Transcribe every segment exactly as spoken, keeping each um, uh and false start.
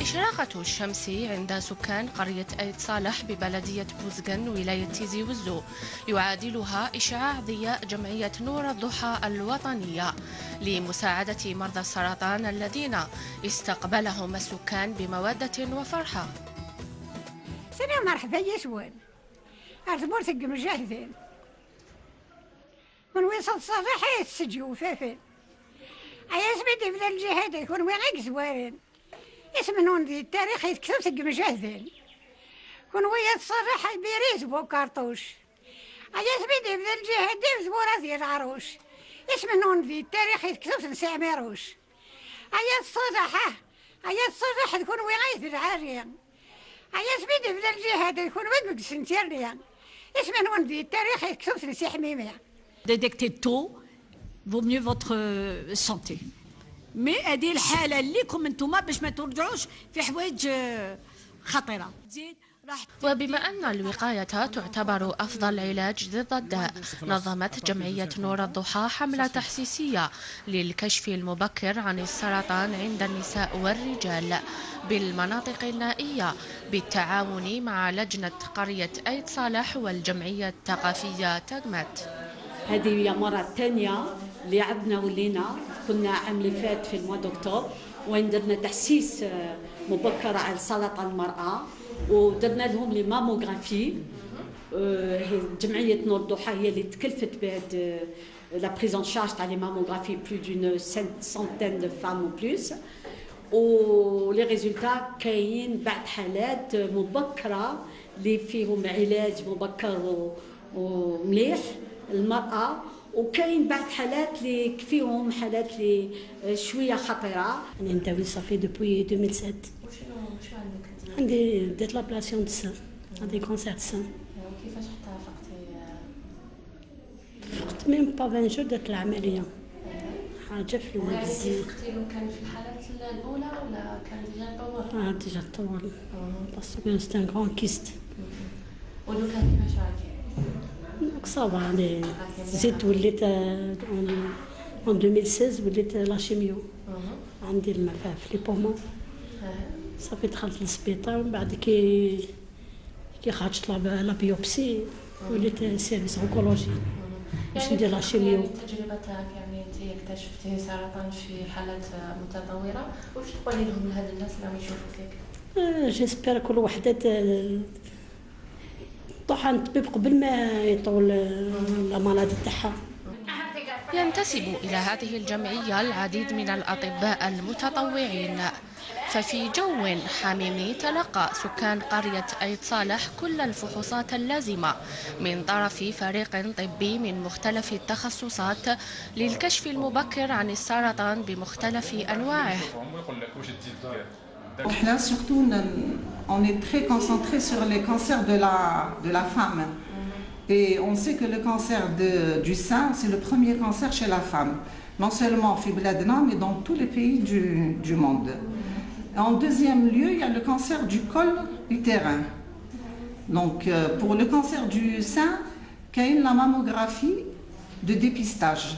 إشراقة الشمس عند سكان قرية آيت صالح ببلدية بوزغن ولاية تيزي وزو يعادلها إشعاع ضياء جمعية نور الضحى الوطنية لمساعدة مرضى السرطان الذين استقبلهم السكان بمودة وفرحة. سلام، مرحبا يسوان. Ar tmurt n yimjahden. Kunwi s ṣṣaliḥ ay tettseǧǧ ufafan. Ay asmi d-ibda lǧihad, kunwi i yezwaren. Isem-nwen di ttarix i tektubt n yimjahden. Kunwi a ṣṣaliḥ ay biriz bu karṭuc. Ay asmi d-ibda lǧihad, d tmura di leɛruc. Isem-nwen di ttarix i tektubt n Si Ɛmiruc. Ay at ṣṣaliḥ, ah! Ay at ṣṣaliḥ d kunwi ay d lɛali. Ay asmi d-ibda lǧihad d kunwi deg usentirni. Isem-nwen di ttarix i tektubt n Si Ḥmimi. Détectez tôt, vaut mieux votre santé. Mais هذه الحالة ليكم انتوما باش ما ترجعوش في حوايج خطيرة. وبما أن الوقاية تعتبر أفضل علاج ضد الداء، نظمت جمعية نور الضحى حملة تحسيسية للكشف المبكر عن السرطان عند النساء والرجال بالمناطق النائية بالتعاون مع لجنة قرية آيت صالح والجمعية الثقافية تاغمات. هذه هي المرة الثانية اللي عدنا ولينا. كنا عام اللي فات في le mois d'octobre وين درنا تحسيس مبكر على سرطان المرأة ودرنا لهم les mammographies. جمعية نور الضحى هي اللي تكلفت بهذه la prise en charge تاع les mammographies, plus d'une centaine de femmes ou plus. و les résultats كاين بعد حالات مبكرة اللي فيهم علاج مبكر ومليح للمرأة، وكاين بعض حالات اللي فيهم حالات اللي شوية خطرة. أنا نداوي صافي depuis deux mille sept. وشنو وشنو عندك انت؟ عندي des ablations de sein، عندي cancer de sein. وكيفاش حتى فقتي؟ فقت même pas vingt jours درت العملية. حاجة في ويعني البزاف. كيف فقتي لو كان في الحالات الاولى ولا كان déjà طور؟ اه déjà طول. Parce que c'est un grand kyste. ولو كان كيفاش راكي؟ Donc ça va، يعني زدت وليت آه، en deux mille seize وليت la chimio. عندي الماء في les poumons. صافي دخلت للسبيطار، من بعد كي كي خرجت la biopsie وليت service oncologie باش ندير la chimio. التجربه تاعك، يعني انت اكتشفتي سرطان في حالات متطوره، واش تقولي لهم لهاد الناس اللي راهم يشوفوا فيك؟ J'espère كل وحدة ت- طوحة الطبيب قبل ما يطول la maladie تاعها. ينتسب إلى هذه الجمعية العديد من الأطباء المتطوعين، ففي جو حميم تلقى سكان قرية آيت صالح كل الفحوصات اللازمة من طرف فريق طبي من مختلف التخصصات للكشف المبكر عن السرطان بمختلف أنواعه. وحنا surtout on est très concentré sur les cancers de la, de la femme. Et on sait que le cancer de, du sein, c'est le premier cancer chez la femme. Non seulement في بلادنا, mais dans tous les pays du, du monde. En deuxième lieu, il y a le cancer du col utérin. Donc, euh, pour le cancer du sein, كاين la mammographie de dépistage.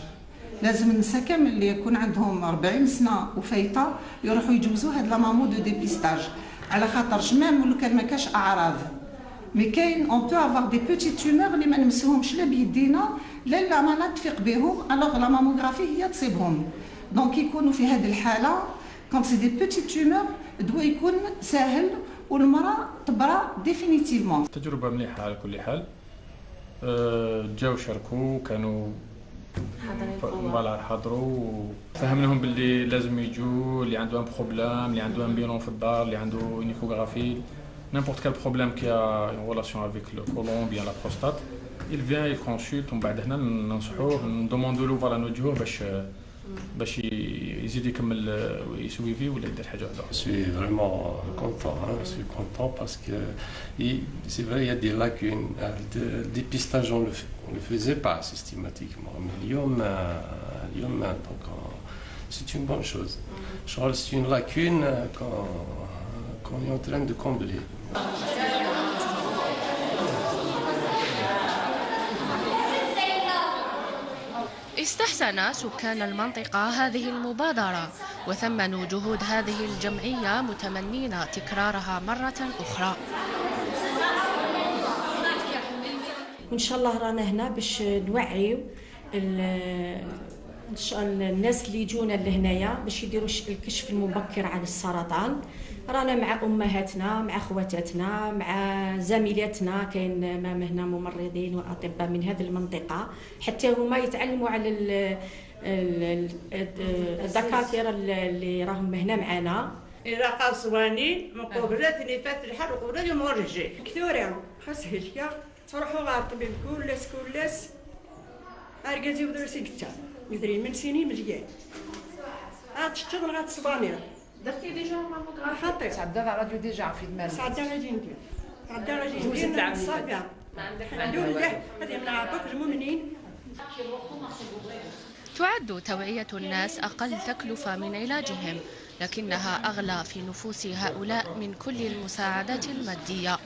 لازم النساء كامل اللي يكون عندهم أربعين سنة وفايطة يروحوا يجوزوا هاد la mammo de dépistage، على خاطرش même لو كان ما كاش أعراض، mais كاين on peut avoir des petites tumeurs اللي ما نمسوهمش لا بيدينا لا la malade تفيق بهم، alors la mammographie هي تصيبهم. Donc يكونوا في هذه الحالة quand c'est des petites tumeurs الدواء يكون ساهل والمرأة تبرى définitivement. تجربة مليحة على كل حال. آه، جاو شاركوا، كانوا حاضرين ف- voilà، حضروا. فهمناهم باللي لازم يجوا، اللي عنده un problème، اللي عنده un bilan في الدار، اللي عنده une échographie، n'importe quel problème qui a une relation avec le côlon ou bien la prostate. Il vient, il consulte، ومن بعد هنا ننصحوه، ندوموندو له، voilà، نوجهوه باش باش ي- يزيد يكمل، آه، يسويفي ولا يدير حاجه اخرى. Je suis vraiment content, hein, je suis content parce que il- c'est vrai, il y a des lacunes. Euh, Le, le dépistage, on le, f- on le faisait pas systématiquement. Mais اليوم, euh, اليوم, euh, donc, euh, c'est une bonne chose. Je crois que c'est une lacune euh, qu'on qu'on est en train de combler. استحسن سكان المنطقة هذه المبادرة، وثمنوا جهود هذه الجمعية متمنين تكرارها مرة أخرى. وان شاء الله رانا هنا باش نوعيو ال- ان شاء الله الناس اللي يجونا لهنايا باش يديروا الش- الكشف المبكر عن السرطان. رانا مع امهاتنا، مع خواتاتنا، مع زميلاتنا، كاين مام هنا ممرضين واطباء من هذه المنطقه، حتى هما يتعلموا على ال- ال- ال- الدكاتره اللي راهم هنا معنا. إلا قاصوانين مقوبلات نفات الحر وقبلات يوم غرجي. كثورة خاص هلكا تروحوا غير طبيب كل كل. أرجع زيد درسي قتا مثلي من سيني مزيان. عاد تشتغل غاد صبانير. درتي ديجا ماموغرافي؟ خاطر تعدى على راديو ديجا في المال. تعدى غادي ندير. تعدى غادي ندير صافي. الحمد لله هذه من عباك المؤمنين. تعد توعية الناس أقل تكلفة من علاجهم، لكنها أغلى في نفوس هؤلاء من كل المساعدات المادية.